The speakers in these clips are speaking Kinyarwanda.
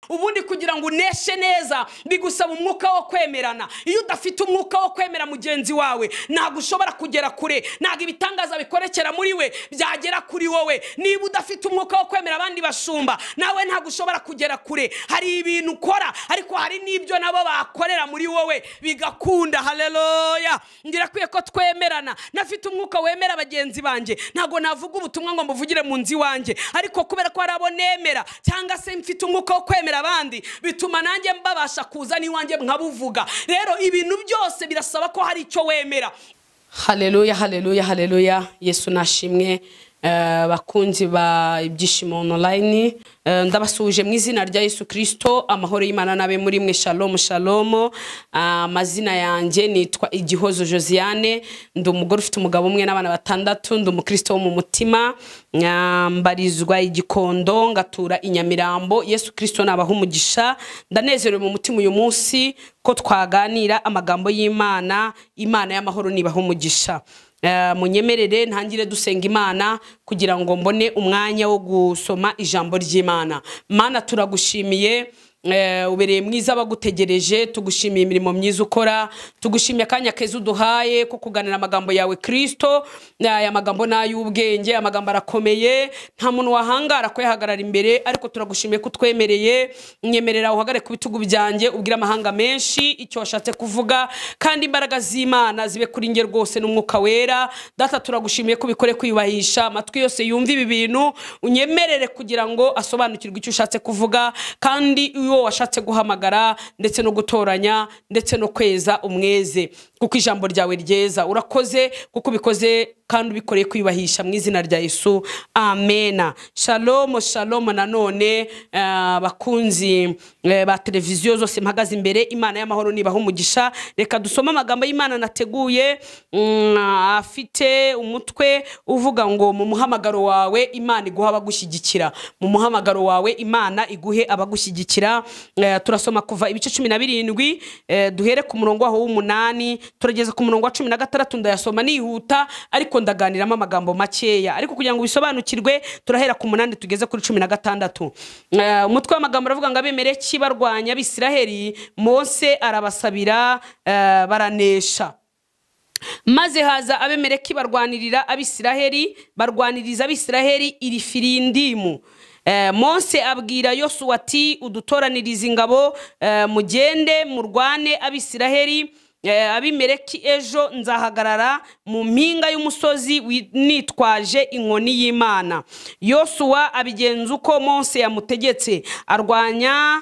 Ubundi kugira ngo uneshe neza bigusaba umwuka wo kwemerana. Iyo udafite umwuka wo kwemera mugenzi wawe ntabwo ushobora kugera kure, ntabwo ibitangaza bikorekera muri we byagera kuri wowe. Niba udafite umwuka wo kwemera abandi bashumba nawe ntabwo ushobora kugera kure. Hari ibintu ukora ariko hari n'ibyo nabo bakorera muri wowe bigakunda. Haleluya! Ngirakwiye ko twemerana. Nafite umwuka wemera bagenzi banjye, ntabwo navuga ubutumwa ngo mbuvugire mu nzi wanjye, ariko kubera ko hari abo nemera cyangwa se mfite umwuka wo kwemera abandi bituma nanjye mbabasha kuza n'iwanjye nkabuvuga. Rero ibintu byose birasaba ko hari icyo wemera. Haleluya, haleluya, haleluya. Yesu nashimwe. Bakunzi ba Ibyishimo Online, ndabasuhuje mu izina rya Yesu Kristo. Amahoro y'Imana nabe muri mwe. Shalom, shalom. Amazina yanjye nitwa Igihozo Josiane, ndi umugore ufite umugabo umwe n'abana batandatu, ndi umukristo wo mu mutima, mbarizwa Igikondo, ngatura i Nyamirambo. Yesu Kristo nabaha umugisha. Ndanezerewe mu mutima uyu munsi ko twaganira amagambo y'Imana. Imana y'amahoro nibaha umugisha. Munyemerere ntangire dusenga Imana kugira ngo mbone umwanya wo gusoma ijambo ry'Imana. Mana, turagushimiye, ubereye mwiza bagutegereje, tugushimiye imirimo myiza ukora, tugushimiye akanya keza uduhaye ko kuganira amagambo yawe Kristo. Aya magambo n'ay'ubwenge, amagambo arakomeye, nta muntu wahangara ko yahagarara imbere, ariko turagushimiye ko utwemereye. Nyemerera uhagare ku bitugu byanjye, ubwire amahanga menshi icyo washatse kuvuga, kandi imbaraga z'Imana zibe kuri nge rwose n'umwuka wera. Data, turagushimiye ko ubikore kwiyubahisha, amatwi yose yumva ibi bintu unyemerere kugira ngo asobanukirwe icyo ushatse kuvuga, kandi uwo washatse guhamagara ndetse no gutoranya ndetse no kweza umweze, kuko ijambo ryawe ryeza. Urakoze kuko ubikoze kandi ubikoreye kwiyubahisha mu izina rya Yesu, amena. Shalom, shalom. Nanone bakunzi ba televiziyo zose mpagaze imbere, Imana y'amahoro nibaha umugisha. Reka dusome amagambo y'Imana nateguye, afite umutwe uvuga ngo mu muhamagaro wawe Imana iguha abagushyigikira. Mu muhamagaro wawe Imana iguhe abagushyigikira. Turasoma kuva ibice 17, duhere ku murongo waho w'umunani turageza ku murongo wa 16. Ndayasoma nihuta ariko ndaganiramo amagambo makeya, ariko kugira ngo bisobanukirwe turahera ku 8 tugeze kuri 16. Umutwe w'amagambo aravuga ngo Abimeleki barwanya Abisiraheli, Mose arabasabira baranesha. Maze haza Abimeleki barwanirira Abisiraheli, barwaniriza Abisiraheli irifirindimu. Mose abwira Yosuwa ati udutoraniriza ingabo, mugende murwane Abisiraheli. Abimeleki ejo nzahagarara mu mpinga y'umusozi nitwaje inkoni y'Imana. Yosuwa abigenza uko Mose yamutegetse, arwanya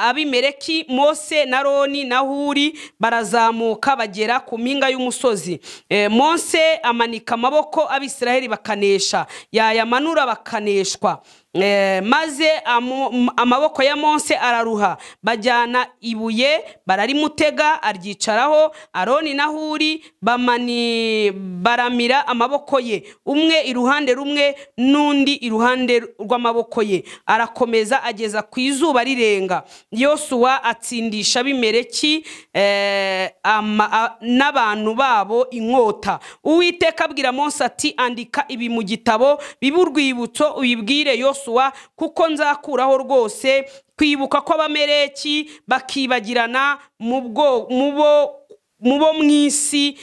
Abimeleki. Mose na Aroni na Huri barazamuka bagera ku mpinga y'umusozi. Mose amanika amaboko, Abisiraheli bakanesha, yayamanura bakaneshwa. Maze amaboko ya Mose araruha, bajyana ibuye bararimutega aryicaraho. Aroni na Huri baramira amaboko ye, umwe iruhande rumwe n'undi iruhande rw'amaboko ye, arakomeza ageza ku izuba rirenga. Yosuwa atsindisha Abimeleki n'abantu babo inkota. Uwiteka abwira Mose ati andika ibi mu gitabo bibe urwibutso, ubibwire Yosuwa, kuko nzakuraho rwose kwibuka kw'Abameleki bakibagirana mubo mwisi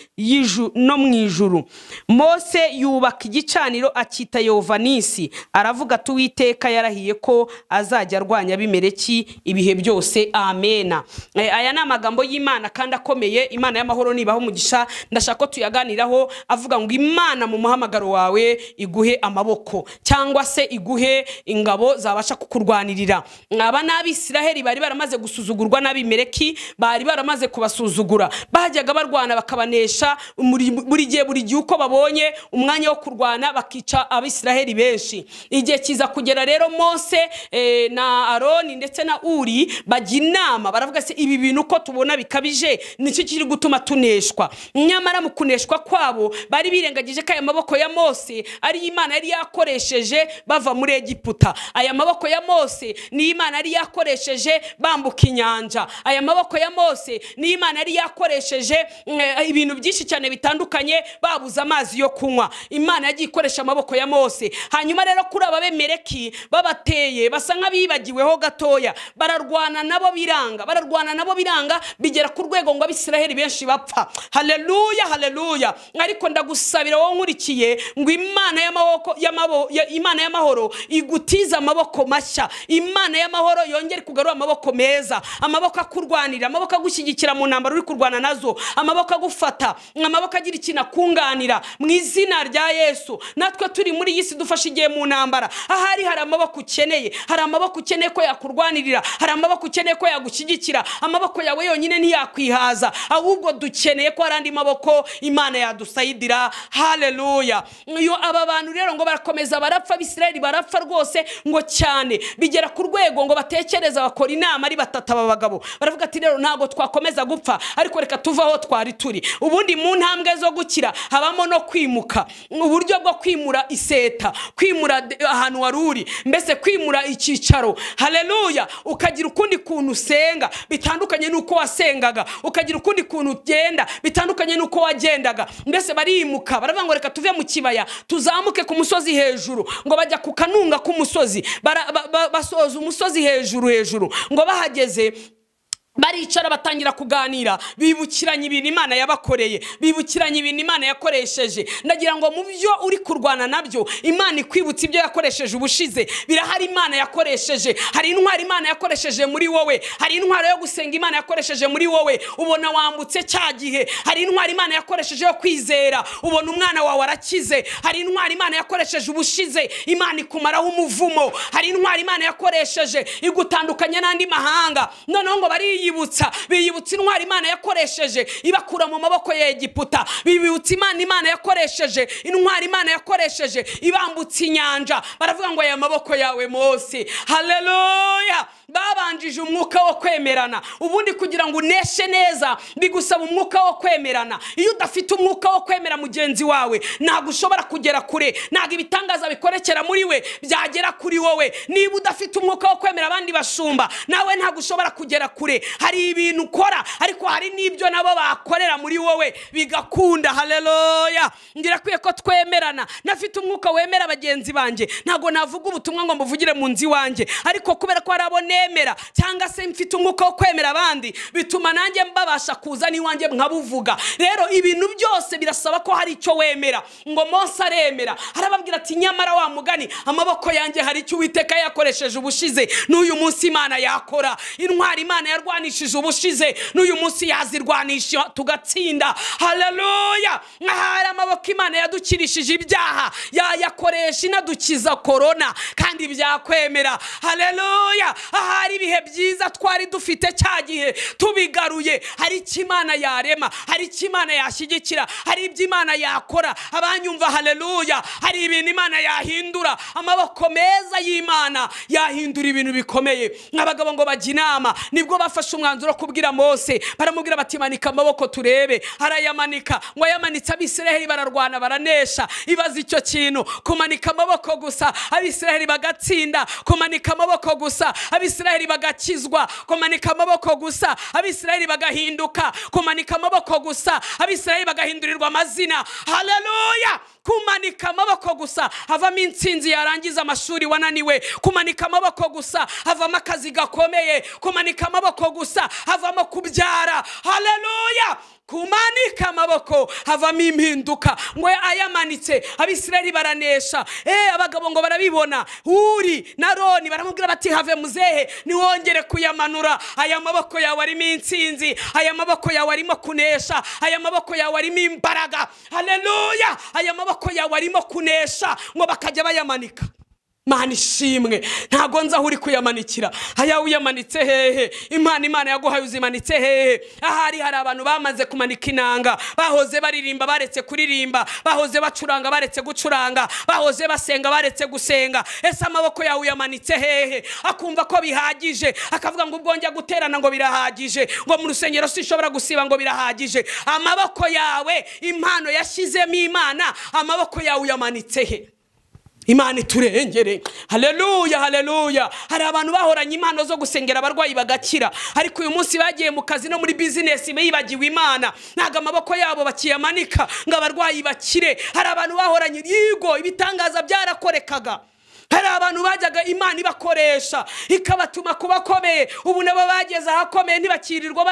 no mwijuru. Mose yubaka igicaniro akita Yehovanisi, aravuga ati Uwiteka yarahiye ko azajya arwanya Abimeleki ibihe byose. Amena. Aya ni amagambo y'Imana kandi akomeye. Imana y'amahoro nibaho umugisha. Ndashaka ko tuyaganiraho, avuga ngo Imana mu muhamagaro wawe iguhe amaboko cyangwa se iguhe ingabo zabasha kukurwanirira. Aba n'Abisiraheli bari baramaze gusuzugurwa n'Abimeleki, bari baramaze kubasuzugura, bajyaga barwana bakabanesha buri gihe uko babonye umwanya wo kurwana bakica Abisiraheli benshi. Igihe kiza kugera rero Mose na Aroni ndetse na Uri bajya inama, baravuga se ibi bintu uko tubona bikabije nicyo kiri gutuma tuneshwa. Nyamara mu kuneshwa kwabo bari birengagije ko aya maboko ya Mose ari Imana yari yakoresheje bava muri Egiputa. Aya maboko ya Mose ni Imana yari yakoresheje bambuka inyanja. Aya maboko ya Mose ni Imana yari yakoresheje yakoresheje ibintu byinshi cyane bitandukanye, babuze amazi yo kunywa. Imana yagiye ikoresha amaboko ya Mose. Hanyuma rero kuri Ababemereki babateye basa nk'abibagiweho gatoya, bararwana nabo biranga, bararwana nabo biranga, bigera ku rwego ngo Abisiraheli benshi bapfa. Haleluya, haleluya. Ariko ndagusabira wowe nkurikiye ngo Imana y'amaboko Imana y'amahoro igutiza amaboko mashya. Imana y'amahoro yongere kugarura amaboko meza, amaboko akurwanira, amaboko agushyigikira mu ntambara uri kurwana nazo, amaboko agufata, amaboko agira ikintu akunganira mu izina rya Yesu. Natwe turi muri iyi si dufashe igihe mu ntambara, ahari hari amaboko ukeneye, hari amaboko ukeneye ko yakurwanirira, hari amaboko ukeneye ko yagushyigikira. Amaboko yawe yonyine ntiyakwihaza, ahubwo dukeneye ko hari andi maboko Imana yadusayidira. Haleluya. Iyo aba bantu rero ngo barakomeza barapfa, Abisirayeli barapfa rwose ngo cyane, bigera ku rwego ngo batekereza bakora inama ari batatu aba bagabo, baravuga ati rero ntago twakomeza gupfa, ariko reka tuve aho twari turi. Ubundi mu ntambwe zo gukira habamo no kwimuka, uburyo bwo kwimura iseta, kwimura ahantu wari uri, mbese kwimura icyicaro. Haleluya. Ukagira ukundi kuntu usenga bitandukanye n'uko wasengaga, ukagira ukundi kuntu ugenda bitandukanye n'uko wagendaga. Mbese barimuka, baravuga ngo reka tuve mu kibaya tuzamuke ku musozi hejuru, ngo bajya ku kanunga k'umusozi, basoza umusozi hejuru hejuru. Ngo bahageze baricara batangira kuganira, bibukiranye ibintu Imana yabakoreye, bibukiranye ibintu Imana yakoresheje. Ndagira ngo mu byo uri kurwana nabyo Imana ikwibutsa ibyo yakoresheje ubushize. Birahari Imana yakoresheje, hari intwaro Imana yakoresheje muri wowe, hari intwaro yo gusenga Imana yakoresheje muri wowe, ubona wambutse cya gihe. Hari intwaro Imana yakoresheje yo kwizera, ubona umwana wawe arakize. Hari intwaro Imana yakoresheje ubushize, Imana ikumaraho umuvumo. Hari intwaro Imana yakoresheje igutandukanya n'andi mahanga. Noneho ngo bari biyibutsa intwaro Imana yakoresheje ibakura mu maboko ya Egiputa, bibutsa Imana yakoresheje intwaro Imana yakoresheje ibambutsa inyanja. Baravuga ngo aya maboko yawe Mose. Haleluya. Babanjije umwuka wo kwemerana. Ubundi kugira ngo uneshe neza bigusaba umwuka wo kwemerana. Iyo udafite umwuka wo kwemera mugenzi wawe ntabwo ushobora kugera kure, ntabwo ibitangaza bikorekera muri we byagera kuri wowe. Niba udafite umwuka wo kwemera abandi bashumba nawe ntabwo ushobora kugera kure. Hari ibintu ukora ariko hari n'ibyo nabo bakorera muri wowe bigakunda. Haleluya. Ngirakwiye ko twemerana. Nafite umwuka wemera bagenzi banjye, ntabwo navuga ubutumwa ngo mbuvugire mu nzi wanjye, ariko kubera ko hari abo nemera cyangwa se mfite umwuka wo kwemera abandi bituma nanjye mbabasha kuza n'iwanjye nkabuvuga. Rero ibintu byose birasaba ko hari icyo wemera. Ngo Mose aremera, arababwira ati nyamara wa mugani amaboko yanjye hari icyo Uwiteka yakoresheje ubushize, n'uyu munsi Imana yakora. Intwari Imana yarwanishije ubushize, n'uyu munsi yazirwanisha tugatsinda. Haleluya. Nk'ahari amaboko Imana yadukirishije ibyaha yayakoresha inadukiza korona, kandi byakwemera. Haleluya. Ahari ibihe byiza twari dufite cya gihe tubigaruye, hari icyo Imana yarema, hari icyo Imana yashyigikira, hari ibyo Imana yakora. Abanyumva haleluya, hari ibintu Imana yahindura. Amaboko meza y'Imana yahindura ibintu bikomeye. Abagabo ngo bajya inama, nibwo bafashe umwanzuro wo kubwira Mose, baramubwira bati manika amaboko turebe. Arayamanika, ngo ayamanitse Abisiraheli bararwana baranesha. Ibaza icyo kintu, kumanika amaboko gusa Abisiraheli bagatsinda, kumanika amaboko gusa Abisiraheli bagakizwa, kumanika amaboko gusa Abisiraheli bagahinduka, kumanika amaboko gusa Abisiraheli bagahindurirwa amazina. Haleluya. Kumanika amaboko gusa havamo intsinzi yarangiza amashuri wananiwe. Kumanika amaboko gusa havamo akazi gakomeye. Kumanika amaboko gusa havamo kubyara. Haleluya. Kumanika amaboko havamo impinduka. Ngo ayamanitse Abisirayeli baranesha. Abagabo ngo barabibona, Huri na Aroni baramubwira bati have muzehe, niwongere kuyamanura. Aya maboko yawe arimo intsinzi, aya maboko yawe arimo kunesha, aya maboko yawe arimo imbaraga. Haleluya. Aya maboko yawe arimo kunesha. Ngo bakajya bayamanika. Mana ishimwe, ntago nza aho uri kuyamanikira. Aya uyamanitse hehe? Imana yaguhaye uzimanitse hehe? Ahari hari abantu bamaze kumanika inanga, bahoze baririmba baretse kuririmba, bahoze bacuranga baretse gucuranga, bahoze basenga baretse gusenga. Ese amaboko yawe uyamanitse hehe? Akumva ko bihagije, akavuga ngo ubwo njya guterana ngo birahagije, ngo mu rusengero sinshobora gusiba ngo birahagije. Amaboko yawe, impano yashyizemo Imana, amaboko yawe uyamanitse he? Imana iturengere. Haleluya, haleluya. Hari abantu bahoranye impano zo gusengera abarwayi bagakira, ariko uyu munsi bagiye mu kazi no muri bizinesi bibagiwe Imana, ntago amaboko yabo bakiyamanika ngo abarwayi bakire. Hari abantu bahoranye yigo, ibitangaza byarakorekaga. Hari abantu bajyaga Imana ibakoresha ikabatuma kubakomeye, ubu nabo bageze ahakomeye ntibakirirwa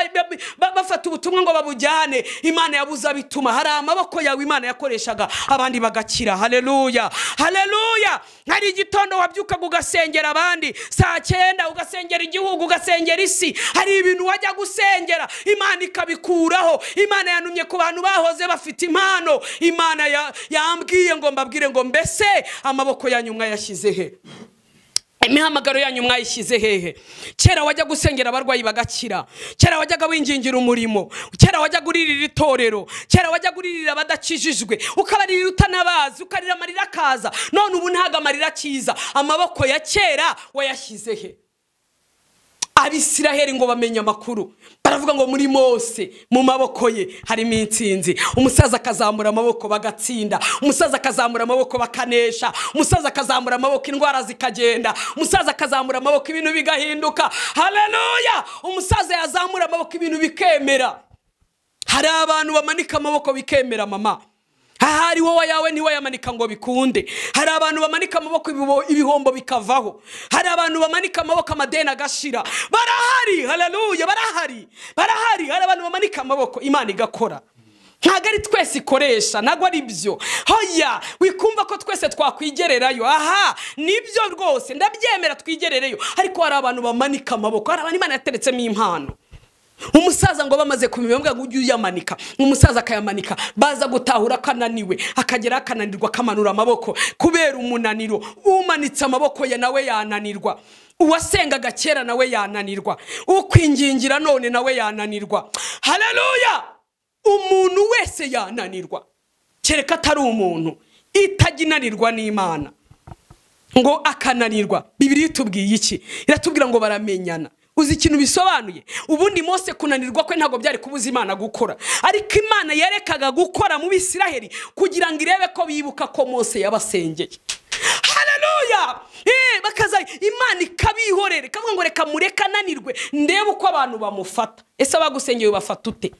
bafata ubutumwa ngo babujyane. Imana yabuze abituma. Hari amaboko yawe Imana yakoreshaga abandi bagakira. Haleluya, haleluya. Hari igitondo wabyukaga ugasengera abandi, saa 9 ugasengera igihugu, ugasengera isi. Hari ibintu wajya gusengera Imana ikabikuraho. Imana yanumye ku bantu bahoze bafite impano. Imana yambwiye ngo mbabwire ngo mbese amaboko yanyu mwayashyize he? Imihamagaro yanyu mwayishyize hehe? Kera wajya gusengera abarwayi bagakira, kera wajyaga wingingira umurimo, kera wajyaga uririra itorero, kera wajyaga uririra abadakijijwe, ukabarira utanabazi, ukarira amarira akaza. None ubu ntago amarira akiza. Amaboko ya kera wayashyize he? Abisiraheli ngo bamenye amakuru, baravuga ngo muri Mose mu maboko ye harimo intsinzi. Umusaza akazamura amaboko bagatsinda, umusaza akazamura amaboko bakanesha, umusaza akazamura amaboko indwara zikagenda, umusaza akazamura amaboko ibintu bigahinduka. Haleluya! Umusaza yazamura amaboko ibintu bikemera. Hari abantu bamanika amaboko bikemera mama. Ahari wowe yawe ntiwayamanika ngo bikunde. Hari abantu bamanika amaboko ibihombo bikavaho. Hari abantu bamanika amaboko amadeni agashira. Barahari, haleluya, barahari, barahari. Hari abantu bamanika amaboko Imana igakora. Ntago ari twese ikoresha, ntago ari byo. Hoya, wikumva ko twese twakwigererayo. Aha, nibyo rwose, ndabyemera twigerereyo. Ariko hari abantu bamanika amaboko, hari abantu Imana yateretsemo impano. Umusaza ngo bamaze kumibambwa ngo ujye uyamanika, umusaza akayamanika, baza gutahura kananiwe, akagera akananirwa akamanura amaboko kubera umunaniro. Umanitse amaboko ye nawe yananirwa, uwasengaga kera nawe yananirwa, ukwingingira none nawe yananirwa. Haleluya! Umuntu wese yananirwa, kereka atari umuntu itaginanirwa n'Imana ngo akananirwa. Bibiliya itubwiye iki? Iratubwira ngo baramenyana. Uzi ikintu bisobanuye? Ubundi Mose kunanirwa kwe ntago byari kubuza Imana gukora, ariko Imana yarekaga gukora mu Bisiraheli kugira ngo irebe ko bibuka ko Mose yabasengeye. Haleluya! Bakaza Imana ikabihorera, ikavuga ngo reka mureka ananirwe ndebe uko abantu bamufata. Ese abagusengeye ubafata ute?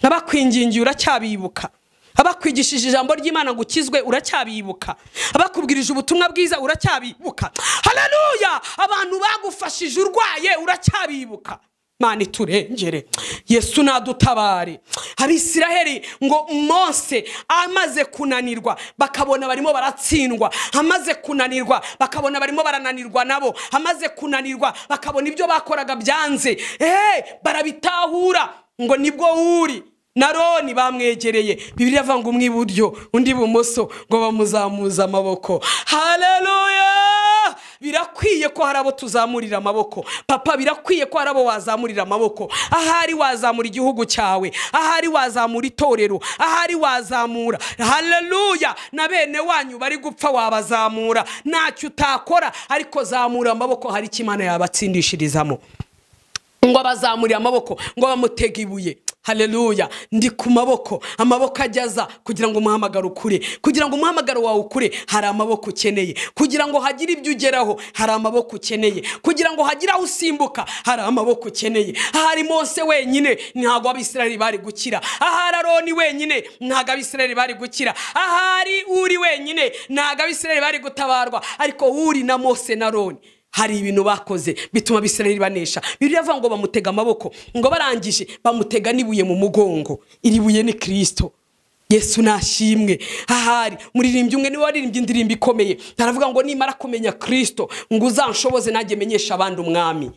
Abakwingingiye uracyabibuka? Abakwigishije ijambo ry'Imana ngo ukizwe uracyabibuka? Abakubwirije ubutumwa bwiza uracyabibuka? Haleluya! Abantu bagufashije urwaye uracyabibuka? Imana iturengere, Yesu nadutabare. Abisiraheli ngo Mose amaze kunanirwa bakabona barimo baratsindwa, amaze kunanirwa bakabona barimo barananirwa nabo, amaze kunanirwa bakabona ibyo bakoraga byanze, barabitahura ngo nibwo uri na Aroni bamwegereye. Bibiliya ivuga ngo umwe iburyo undi ibumoso ngo bamuzamuza amaboko. Haleluya! Birakwiye ko hari abo tuzamurira amaboko. Papa, birakwiye ko hari abo wazamurira amaboko. Ahari wazamura igihugu cyawe, ahari wazamura itorero, ahari wazamura. Haleluya! Na bene wanyu bari gupfa wabazamura. Ntacyo utakora, ariko zamura amaboko, hari icyo Imana yabatsindishirizamo. Ngo abazamurira amaboko ngo bamutega ibuye. Haleluya! Ndi ku maboko, amaboko ajyaza kugira ngo umuhamagaro ukure. Kugira ngo umuhamagaro wawe ukure hari amaboko ukeneye. Kugira ngo hagire ibyo ugeraho hari amaboko ukeneye. Kugira ngo hagire aho usimbuka hari amaboko ukeneye. Ahari Mose wenyine ntago Abisirayeli bari gukira. Ahari Aroni wenyine ntago Abisirayeli bari gukira. Ahari Uri wenyine ntago Abisirayeli bari gutabarwa. Ariko Uri na Mose na Aroni hari ibintu bakoze bituma Abisirayeli banesha. Bibiliya ivuga ngo bamutega amaboko, ngo barangije bamutega n'ibuye mu mugongo. Iri buye ni Kristo. Yesu nashimwe. Ahari muririmbyi umwe niwe waririmbye indirimbo ikomeye, aravuga ngo nimara kumenya Kristo ngo uzanshoboze nanjye menyesha abandi umwami.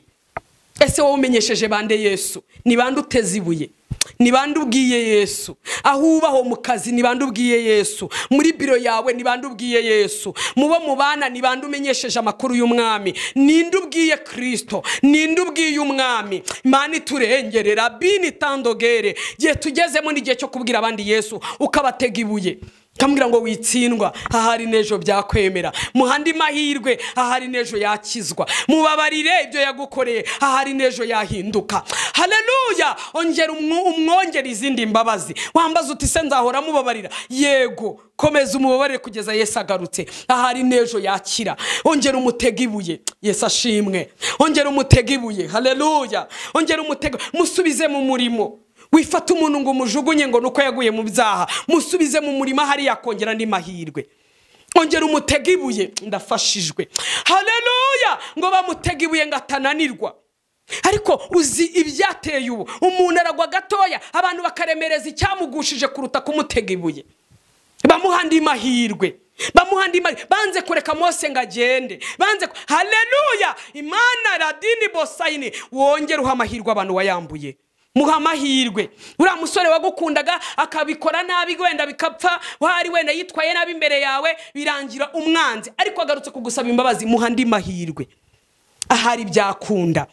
Ese wowe umenyesheje bande Yesu? Ni bande uteze ibuye? Ni bande ubwiye Yesu? Aho ubaho mu kazi ni bande ubwiye Yesu? Muri biro yawe ni bande ubwiye Yesu? Mubo mubana ni bande umenyesheje amakuru y'umwami? Ninde ubwiye Kristo? Ninde ubwiye umwami? Imana iturengerera bini tandogere. Gihe tugezemo ni gihe cyo kubwira abandi Yesu, ukabatega ibuye. Kamubwira ngo witsindwa, ahari n'ejo byakwemera. Muhandi mahirwe, ahari n'ejo yakizwa. Mubabarire ibyo yagukoreye, ahari n'ejo yahinduka. Haleluya! Ongera umwongera izindi mbabazi. Wambaza uti se nzahora mubabarira? Yego, komeza umubabarire kugeza Yesu agarutse. Ahari n'ejo yakira. Ongera umutega ibuye, Yesu ashimwe. Ongera umutega ibuye, haleluya. Ongera umutega, musubize mu murimo. Wifata umuntu ngo umujugunye ngo nuko yaguye mu byaha, musubize mu murima hari yakongera andi mahirwe. Ongera umutega ibuye, ndafashijwe. Haleluya! Ngo bamutega ibuye ngo atananirwa. Ariko uzi ibyateye ubu, umuntu aragwa gatoya abantu bakaremereza icyamugushije kuruta kumutega ibuye. Bamuha andi mahirwe, bamuha andi mahirwe. Banze kureka Mose ngo agende, banze. Haleluya! Imana radini bosayini, wongere uha amahirwe abantu wayambuye. Muha amahirwe. Uriya musore wagukundaga akabikora nabi, wenda bikapfa, wari wenda yitwaye nabi imbere yawe, birangira umwanzi, ariko agarutse kugusaba imbabazi. Muha andi mahirwe, ahari byakunda.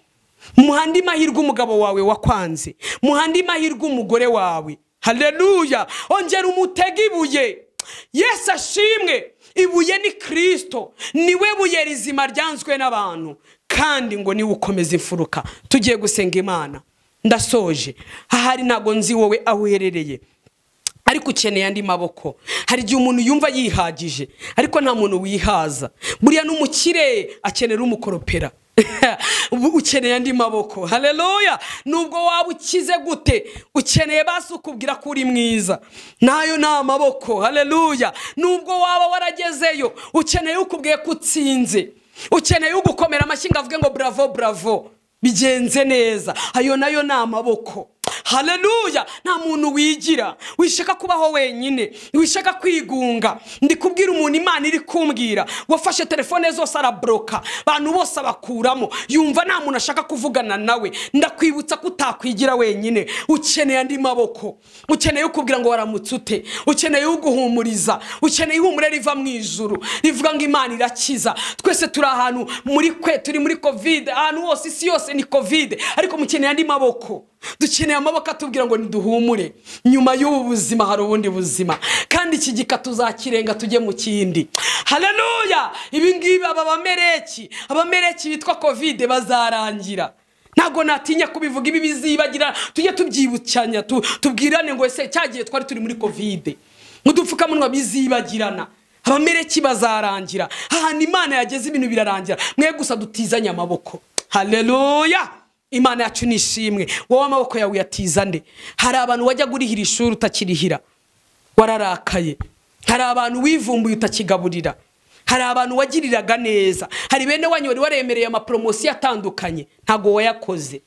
Muha andi mahirwe umugabo wawe wakwanze, muha andi mahirwe umugore wawe. Haleluya! Ongera umutega ibuye. Yesu ashimwe. Ibuye ni Kristo, niwe buye rizima ryanzwe n'abantu, kandi ngo niwe ukomeza imfuruka. Tugiye gusenga Imana. Ndasoje. Ahari ntago nzi wowe aho uherereye, ariko ukeneye andi maboko. Hari igihe umuntu yumva yihagije, ariko nta muntu wihaza. Buriya n'umukire akenera umukoropera. Ukeneye andi maboko. Haleluya! Nubwo waba ukize gute, ukeneye basi ukubwira ko uri mwiza, nayo ni amaboko. Haleluya! Nubwo waba waragezeyo, ukeneye ukubwiye ko utsinze, ukeneye ugukomera amashyi ngo avuge ngo bravo bravo, bigenze neza. Ayo nayo ni amaboko. Haleluya! Nta muntu wigira, wishaka kubaho wenyine, wishaka kwigunga. Ndi kubwira umuntu Imana iri kumbwira, wafashe telefone zose arabroka, abantu bose abakuramo, yumva nta muntu ashaka kuvugana nawe. Ndakwibutsa ko utakwigira wenyine, ukeneye andi maboko, ukeneye ukubwira ngo waramutse ute, ukeneye uguhumuriza, ukeneye ihumure riva mu ijuru rivuga ngo Imana irakiza. Twese turi ahantu muri kwe, turi muri COVID, ahantu hose, isi yose ni COVID, ariko mukeneye andi maboko. Dukeneye amaboko atubwira ngo niduhumure, nyuma y'ubu buzima hari ubundi buzima, kandi iki gika tuzakirenga tujye mu kindi. Haleluya! Ibi ngibi aba abamereki bitwa COVID bazarangira. Ntago natinya kubivuga, ibi bizibagira, tujye tubyibukanya, tubwirane ngo ese cyagiye twari turi muri COVID, mudupfukamunwa bizibagirana. Abamereki bazarangira. Ahantu Imana yageze ibintu birarangira, mwe gusa dutizanye amaboko. Haleluya! Imana yacu nishimwe. Wowe amaboko yawe uyatiza nde? Hari abantu wajya gurihira ishuri utakirihira, wararakaye. Hari abantu wivumbuye utakigaburira. Hari abantu wagiriraga neza. Hari bene wanyu wari waremereye amapromosiyo atandukanye, ntago wayakoze.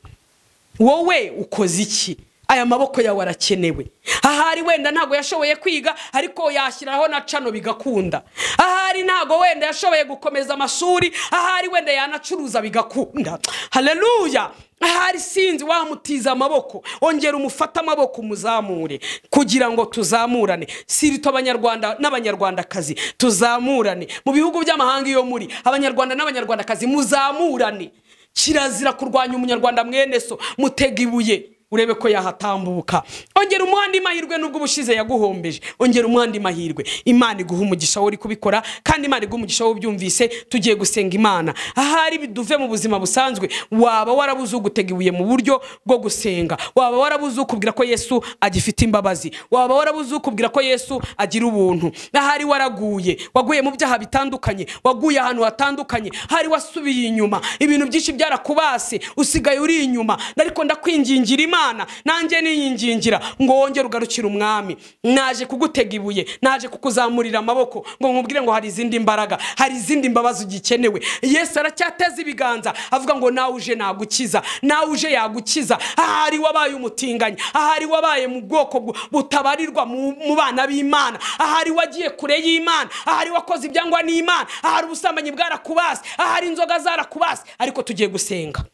Wowe ukoze iki? Aya maboko yawe arakenewe. Ahari wenda ntago yashoboye kwiga, ariko yashyiraho na cano bigakunda. Ahari ntago wenda yashoboye gukomeza amashuri, ahari wenda yanacuruza bigakunda. Haleluya! Ahari sinzi wamutiza amaboko, ongera umufata amaboko umuzamure, kugira ngo tuzamurane. Sirito abanyarwanda n'abanyarwandakazi tuzamurane. Mu bihugu by'amahanga iyo muri abanyarwanda n'abanyarwandakazi muzamurane. Kirazira kurwanya umunyarwanda mwene so, mutega ibuye urebe ko yahatambuka. Ongera umuhandi mahirwe nubwo ubushize yaguhombeje, ongera umuhandi mahirwe. Imana iguha umugisha wo uri kubikora, kandi Imana iguha umugisha wo byumvise. Tugiye gusenga Imana. Ahari biduve mu buzima busanzwe, waba warabuze ugutega ibuye mu buryo bwo gusenga, waba warabuze ukubwira ko Yesu agifite imbabazi, waba warabuze ukubwira ko Yesu agira ubuntu. Ahari waraguye, waguye mu byaha bitandukanye, waguye ahantu hatandukanye, hari wasubiye inyuma, ibintu byinshi byarakubase, usigaye uri inyuma. Ariko ndakwingingira Imana, nanjye niyingingira ngo wongere ugarukire umwami. Naje kugutega ibuye, naje kukuzamurira amaboko ngo nkubwire ngo hari izindi mbaraga, hari izindi mbabazi ugikenewe. Yesu aracyateza ibiganza avuga ngo nawe uje nagukiza, nawe uje yagukiza. Ahari wabaye umutinganyi, ahari wabaye mu bwoko butabarirwa mu bana b'Imana, ahari wagiye kure y'Imana, ahari wakoze ibyangwa n'Imana, ahari ubusambanyi bwarakubase, ahari inzoga zarakubase. Ariko tugiye gusenga.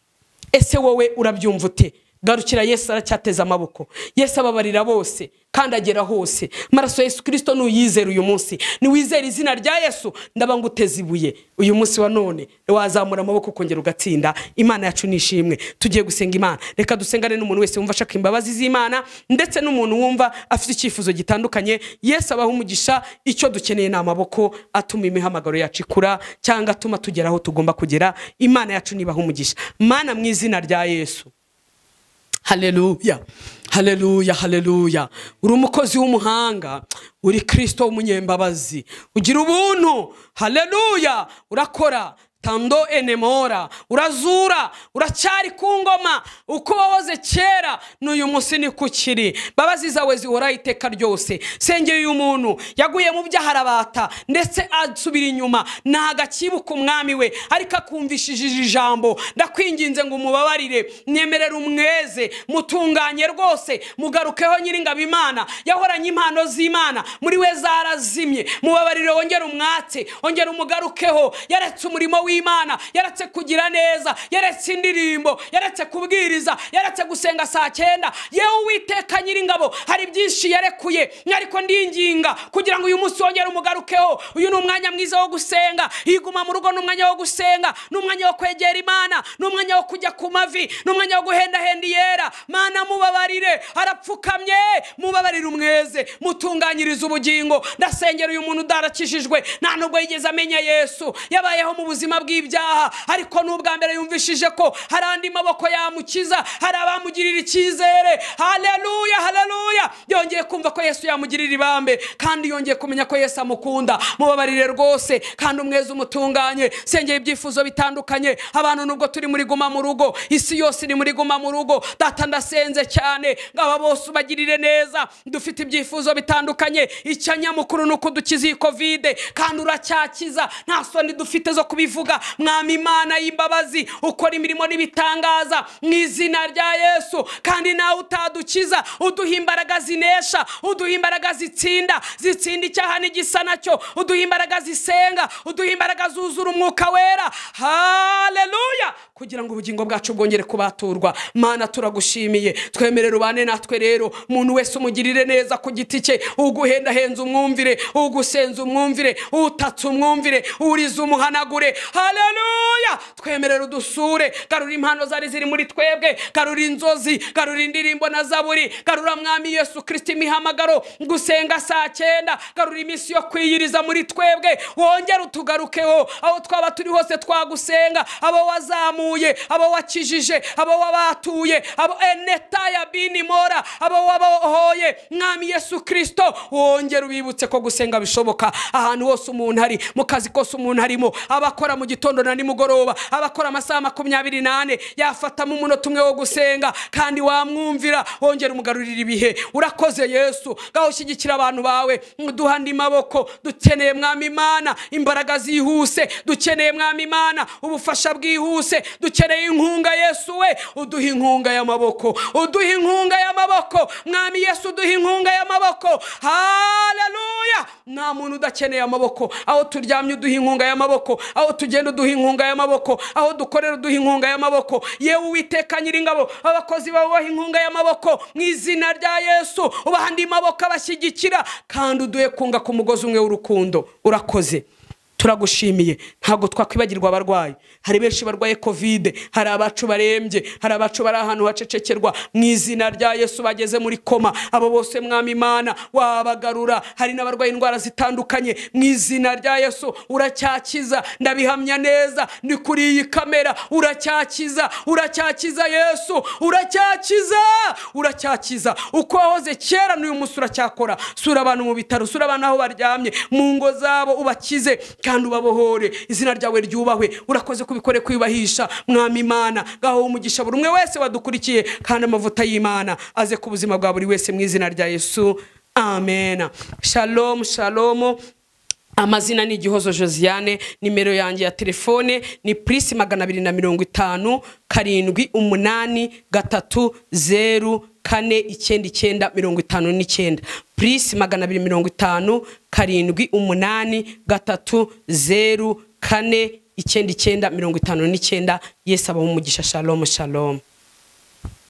Ese wowe urabyumva ute? Garukira Yesu, aracyateza amaboko. Yesu ababarira bose kandi agera hose. Maraso Yesu Kristo nuyizera uyu munsi, niwizera izina rya Yesu, ndaba nguteza ibuye uyu munsi wa none, wazamura amaboko ukongera ugatsinda. Imana yacu nishimwe. Tugiye gusenga Imana. Reka dusengane n'umuntu wese wumva ashaka imbabazi z'Imana, ndetse n'umuntu wumva afite icyifuzo gitandukanye. Yesu abaha umugisha. Icyo dukeneye ni amaboko atuma imihamagaro yacu ikura, cyangwa atuma tugera aho tugomba kugera. Imana yacu nibaha umugisha. Mana, mu izina rya Yesu. Haleluya, haleluya, haleluya. Uri umukozi w'umuhanga, uri Kristo w'umunyembabazi, ugira ubuntu. Haleluya, urakora tando enemora, urazura, uracyari ku ngoma. Uko wahoze kera n'uyu munsi ni kukiri. Babazi zawe zihora iteka ryose. Sengeye uyu muntu yaguye mu byaha arabata, ndetse asubira inyuma, ntago akibuka umwami we, ariko akumvishije ijambo. Ndakwinginze ngo umubabarire, mwemerere umweze, mutunganye rwose, mugarukeho nyiringabo. Imana yahoranye impano z'Imana muri we zarazimye. Mubabarire, wongere umwatse, ongera umugarukeho. Yaretse umurimo w'Imana, yaretse kugira neza, yaretse indirimbo, yaretse kubwiriza, yaretse gusenga saa 9. Yewe Uwiteka nyiringabo, hari byinshi yarekuye, ariko ndinginga kugira ngo uyu munsi wongere umugarukeho. Uyu ni umwanya mwiza wo gusenga. Iguma mu rugo ni umwanya wo gusenga, ni umwanya wo kwegera Imana, ni umwanya wo kujya ku mavi, ni umwanya wo guhendahenda iyera. Mana, mubabarire, arapfukamye, mubabarire, umweze, mutunganyirize ubugingo. Ndasengera uyu muntu udarakijijwe, nta nubwo yigeze amenya Yesu, yabayeho mu buzima bw'ibyaha, ariko n'ubwa mbere yumvishije ko hari andi maboko yamukiza, hari abamugirira icyizere. Haleluya, haleluya. Yongeye kumva ko Yesu yamugirira ibambe, kandi yongeye kumenya ko Yesu amukunda. Mubabarire rwose kandi umweze, umutunganye. Sengeye ibyifuzo bitandukanye abantu, nubwo turi muri guma mu rugo, isi yose iri muri guma mu rugo. Data, ndasenze cyane ngaba bose ubagirire neza. Dufite ibyifuzo bitandukanye, icyanyamukuru ni uko dukiza iyi Covid, kandi uracyakiza, nta soni dufite zo kubivuga. Mwami Imana y'imbabazi, ukora imirimo n'ibitangaza mu izina rya Yesu. Kandi nawe utadukiza, uduha imbaraga zinesha, uduha imbaraga zitsinda, zitsinda icyaha n'igisa nacyo, uduha imbaraga zisenga, uduha imbaraga zuzura umwuka wera. Haleluya, kugira ngo ubugingo bwacu bwongere kubaturwa. Mana, turagushimiye, twemerere ubane natwe rero. Umuntu wese umugirire neza ku giti cye, uguhendahenza umwumvire, ugusenza umwumvire, utatse umwumvire, uriza umuhanagure. Haleluya, twemerere udusure, garura impano zari ziri muri twebwe, garura inzozi, garura indirimbo na zaburi, garura mwami Yesu Kristo imihamagaro, gusenga saa 9, garura iminsi yo kwiyiriza muri twebwe, wongere utugarukeho aho twaba turi hose twagusenga. Abo wazamuye, abo wakijije, abo wabatuye, abo eneta ya bini mora, abo wabohoye, mwami Yesu Kristo, wongere ubibutse ko gusenga bishoboka ahantu hose umuntu ari, mu kazi kose umuntu arimo, abakora mu gitondo na nimugoroba, abakora amasaha 24, yafatamo umunota umwe wo gusenga, kandi wamwumvira, wongere umugarurira ibihe. Urakoze Yesu, ngaho ushyigikira abantu bawe, duha andi maboko. Dukeneye mwami Imana imbaraga zihuse, dukeneye mwami Imana ubufasha bwihuse, dukeneye inkunga. Yesu we, uduha inkunga y'amaboko, uduha inkunga y'amaboko. Mwami Yesu, uduha inkunga y'amaboko. Haleluya, nta muntu udakeneye amaboko. Aho turyamye uduha inkunga y'amaboko, aho tugenda uduha inkunga y'amaboko, aho dukorera uduha inkunga y'amaboko. Yewe Uwiteka nyiringabo, abakozi bawe ubaha inkunga y'amaboko mu izina rya Yesu, ubaha andi maboko abashyigikira, kandi uduhe kunga ku mugozi umwe w'urukundo. Urakoze, turagushimiye. Ntabwo twakwibagirwa abarwayi, hari benshi barwaye Covid, hari abacu barembye, hari abacu bari ahantu hacecekerwa, mu izina rya Yesu bageze muri koma. Abo bose mwami Imana wabagarura. Hari n'abarwaye indwara zitandukanye, mu izina rya Yesu uracyakiza, ndabihamya neza, ni kuri iyi kamera, uracyakiza, uracyakiza Yesu, uracyakiza, uracyakiza. Uko wahoze kera n'uyu munsi uracyakora. Sura abantu mu bitaro, sura abantu aho baryamye, mu ngo zabo, ubakize kandi ubabohore. Izina ryawe ryubahwe. Urakoze kubikore kwiyubahisha mwami Imana. Ngaho umugisha buri umwe wese wadukurikiye, kandi amavuta y'Imana aze ku buzima bwa buri wese mu izina rya Yesu, amen. Shalom, shalom. Amazina ni Igihozo Josiane, nimero yanjye ya telefone ni plus 250 7 8 3 0 4 9 9 59, plus 250 7 8 3 0 4 9 9 59. Yesu abahe umugisha. Shalom, shalom.